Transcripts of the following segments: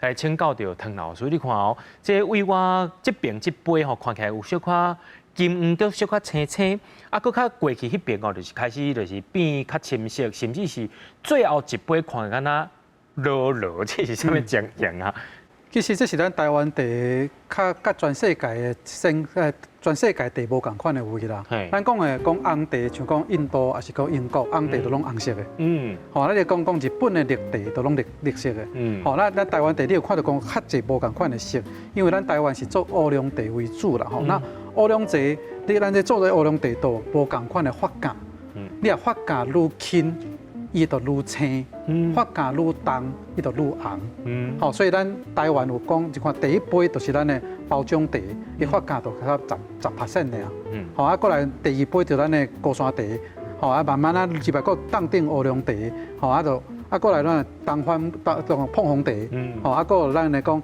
來請教著湯老師，你看哦，這位我這邊這杯吼，看起來有小可金黃閣小可青青，啊，閣較過去彼邊哦，就是開始就是變較深色，甚至是最後一杯看敢若濁濁，這是啥物情形啊？其實這是咱台灣茶較佮全世界的生全世界茶無仝款的位啦。咱講的講紅茶，像講印度抑是講英國紅茶都攏紅色的。吼，咱就講講日本的綠茶都攏綠綠色的。吼，咱台灣茶你有看著講較濟無仝款的色，因為咱台灣是做烏龍茶為主啦。吼，那烏龍茶，你咱這做這烏龍茶都無仝款的發酵。你若發酵愈輕，伊就愈青；發酵愈重，伊就愈紅。吼，所以咱台灣有講，你看第一杯就是咱的包種茶，伊發酵就較十 percent 爾。吼，啊，過來第二杯就咱的高山茶，吼，啊，慢慢啊入來閣凍頂烏龍茶，吼，啊就啊過來咱東方東鳳凰茶，吼，啊閣咱來講，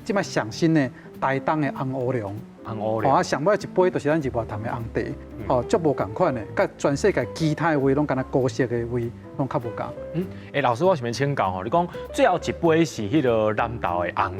這擺上新的台東的紅烏龍。紅烏龍。吼，啊，上尾一杯就是咱日月潭的紅茶，吼，足無仝款的，佮全世界其他的位攏敢若高色的位攏較無仝。嗯，欸，老師，我想欲請教吼，你講最後一杯是彼個南投的紅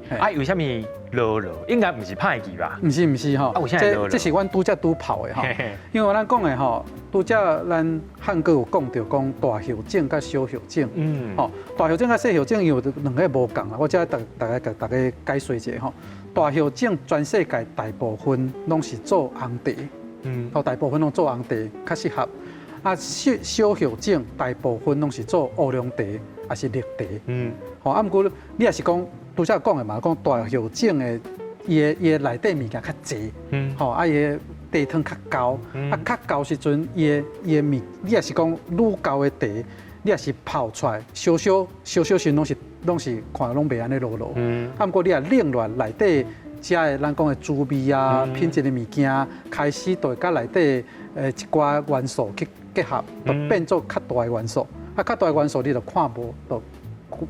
茶，啊，為啥物濁濁？應該毋是歹去吧？毋是毋是吼，啊，為啥這這是阮拄才拄泡的吼，因為咱講的吼，拄才咱漢哥有講著講大葉種佮小葉種，吼，大葉種佮細葉種有兩个無仝啦，我才逐逐家共大家解說一下吼。大葉種全世界大部分攏是做紅茶，吼，大部分攏做紅茶較適合。啊，小小葉種大部分攏是做烏龍茶，抑是綠茶。吼，啊，毋過你若是講拄才講的嘛，講大葉種的，伊的內底物件較濟，吼，啊，伊的茶湯較厚，啊，較厚時陣，伊的物，你若是講愈厚的茶，你若是泡出來，燒燒燒燒時攏是攏是看攏袂按呢濁濁。啊，毋過你若冷落來內底遮的咱講的滋味啊、品質的物件，開始就會佮內底一寡元素去結合，就變做較大的元素。啊，較大的元素你就看無，就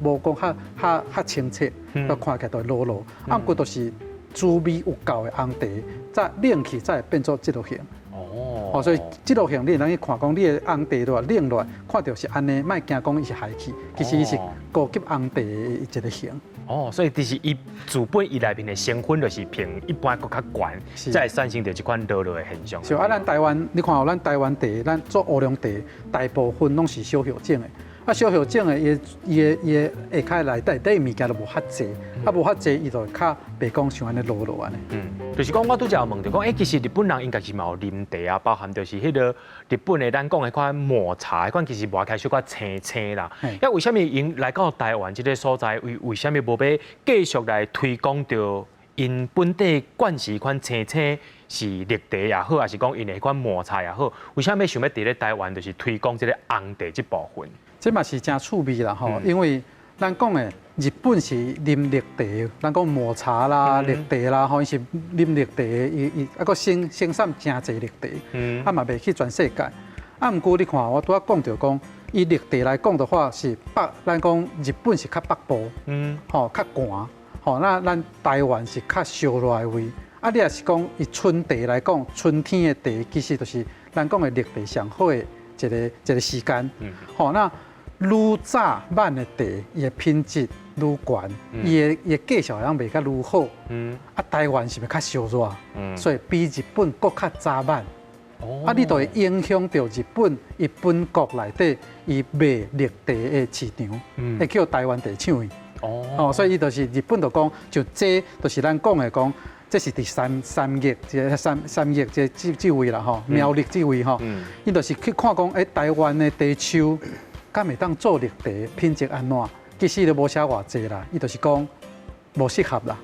無講較較較清澈，就看起來就會濁濁。啊，毋過就是滋味有夠的紅茶，再冷去才會變做這落形。哦，所以這落形你會當去看講，你的紅茶若冷落來，看著是按呢，莫驚講伊是害去，其實伊是高級紅茶的一個型。哦，所以其實伊自本伊內面的成分就是比一般閣較懸，才會產生著這款濁濁的現象。是啊，咱台灣，你看哦，咱台灣茶，咱做烏龍茶，大部分攏是小葉種的。啊，小葉種的，伊伊的伊的下跤內底底物件就無遐濟，啊，無遐濟，伊就會較袂講像按呢濁濁按呢。嗯，就是講我拄才有問著講，欸，其實日本人應該是嘛有啉茶啊，包含就是彼個日本的咱講的款抹茶，彼款其實抹起來小可青青啦。啊，為啥物𪜶來到台灣這个所在，為為啥物無欲繼續來推廣著𪜶本地慣時款青青是綠茶也好，抑是講𪜶的彼款抹茶也好，為啥物想欲佇咧台灣就是推廣這个紅茶這部分？這嘛是誠趣味啦吼，因為咱講的日本是啉綠茶，咱講抹茶啦、綠茶啦，吼，伊是啉綠茶，伊伊啊閣生生產誠濟綠茶，啊嘛賣去全世界。啊，毋過你看，我拄仔講著講，以綠茶來講的話，是北，咱講日本是較北部，吼較寒，吼，那咱台灣是較燒熱的位。啊，你若是講以春茶來講，春天的茶其實就是咱講的綠茶上好的一个一个時間。吼，那愈早挽的茶，伊的品質愈懸，伊的伊的價數會當賣較愈好。啊，台灣是毋是較燒熱？所以比日本閣較早挽。啊，你就會影響著日本伊本國內底伊賣綠茶的市場，會叫台灣茶搶去。哦，所以伊就是日本就講，就這就是咱講的講，這是佇三三月，這個三三月這這這位啦吼，苗栗這位吼，伊就是去看講，欸，台灣的茶樹敢會當做綠茶，品質按怎？其實都無寫偌濟啦，伊就是講無適合啦。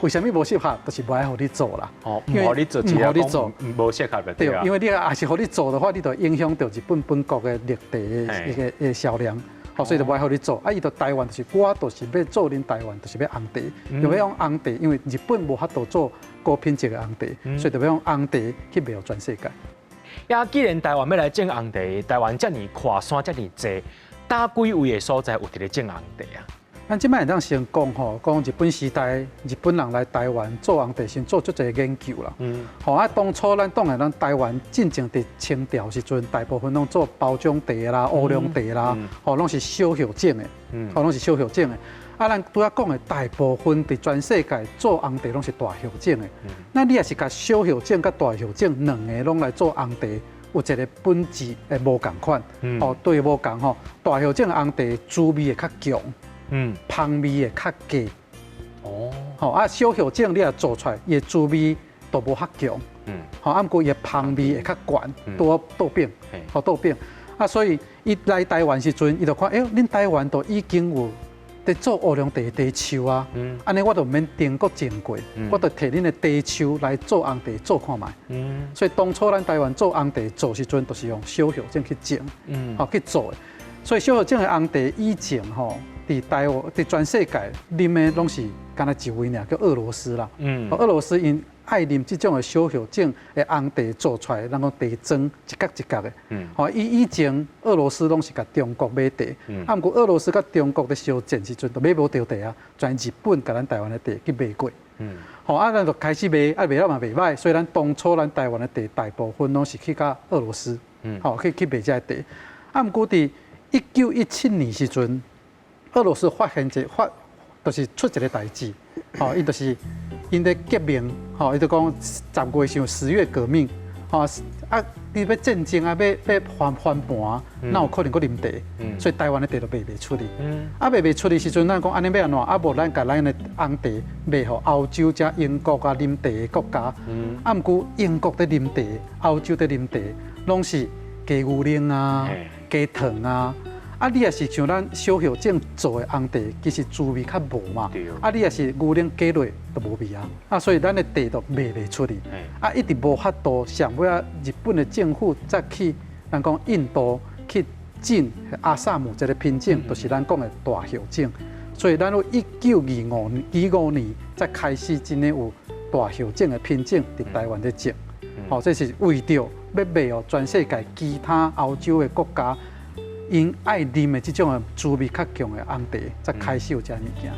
為啥物無適合？就是無愛予你做啦。哦，毋予你做，毋予你做，無適合的。對，因為你若是予你做的話，你就影響著日本本國的綠茶的一个的銷量。好，所以就無愛予你做。啊，伊就台灣就是，我就是欲做恁台灣，就是欲紅茶，就欲用紅茶，因為日本無法度做高品質的紅茶，所以就欲用紅茶去賣予全世界。啊，既然台灣欲來種紅茶，台灣遮爾闊山遮爾濟，佗幾位的所在有佇咧種紅茶啊？咱這擺會當先講吼，講日本時代，日本人來台灣做紅茶，先做足濟研究啦。吼啊，當初咱當然咱台灣進前佇清朝時陣，大部分攏做包種茶啦、烏龍茶啦，吼攏是小葉種的，吼攏是小葉種的。啊，咱拄仔講的大部分佇全世界做紅茶攏是大葉種的。那你若是共小葉種佮大葉種兩个攏來做紅茶，有一个本質會無仝款。哦，對，無仝吼，大葉種的紅茶滋味會較強，芳味會較低。吼啊，小葉種你若做出來，伊的滋味都無較強。吼，啊，毋過伊的芳味會較懸，多豆餅，好豆餅。啊，所以伊來台灣時陣，伊就看，欸，恁台灣都已經有佇做烏龍茶的茶樹啊，按呢我就毋免重閣種過，我就提恁的茶樹來做紅茶做看覓。所以當初咱台灣做紅茶做時陣，就是用小葉種去種，吼去做的。所以小葉種的紅茶以前吼，佇台灣、佇全世界啉的攏是干焦一位爾，叫俄羅斯啦。俄羅斯𪜶愛啉這種的小葉種的紅茶做出來，咱講茶莊一角一角的。吼，以前俄羅斯攏是共中國買茶，啊，毋過俄羅斯佮中國佇相戰時陣，就買無著茶啊，全日本共咱台灣的茶去買過。吼，啊，咱就開始賣，啊，賣了嘛袂䆀，所以咱當初咱台灣的茶大部分攏是去共俄羅斯，吼，去賣這个茶。啊，毋過佇1917年時陣，俄羅斯發現一個發，就是出一个代誌，吼，伊就是𪜶佇革命，吼，伊就講10月時十月革命，吼，啊，你欲戰爭啊，欲翻盤，哪有可能閣啉茶？所以台灣的茶就賣袂出去。啊，賣袂出去時陣，咱講按呢欲按怎？啊，無咱共咱的紅茶賣予歐洲遮英國啊啉茶的國家。啊，毋過英國佇啉茶，歐洲佇啉茶，攏是加牛奶啊，加糖啊。啊，你若是像咱小葉種做的紅茶，其實滋味較無嘛。啊，你若是牛奶加落，就無味啊。啊，所以咱的茶就賣袂出去。啊，一直無法度，上尾仔日本的政府才去，咱講印度去進阿薩姆這个品種，就是咱講的大葉種。所以咱有1925年才開始真的有大葉種的品種佇台灣咧種。吼，這是為著欲賣予全世界其他歐洲的國家。𪜶愛啉的這種的滋味較強的紅茶，才開始有這物件。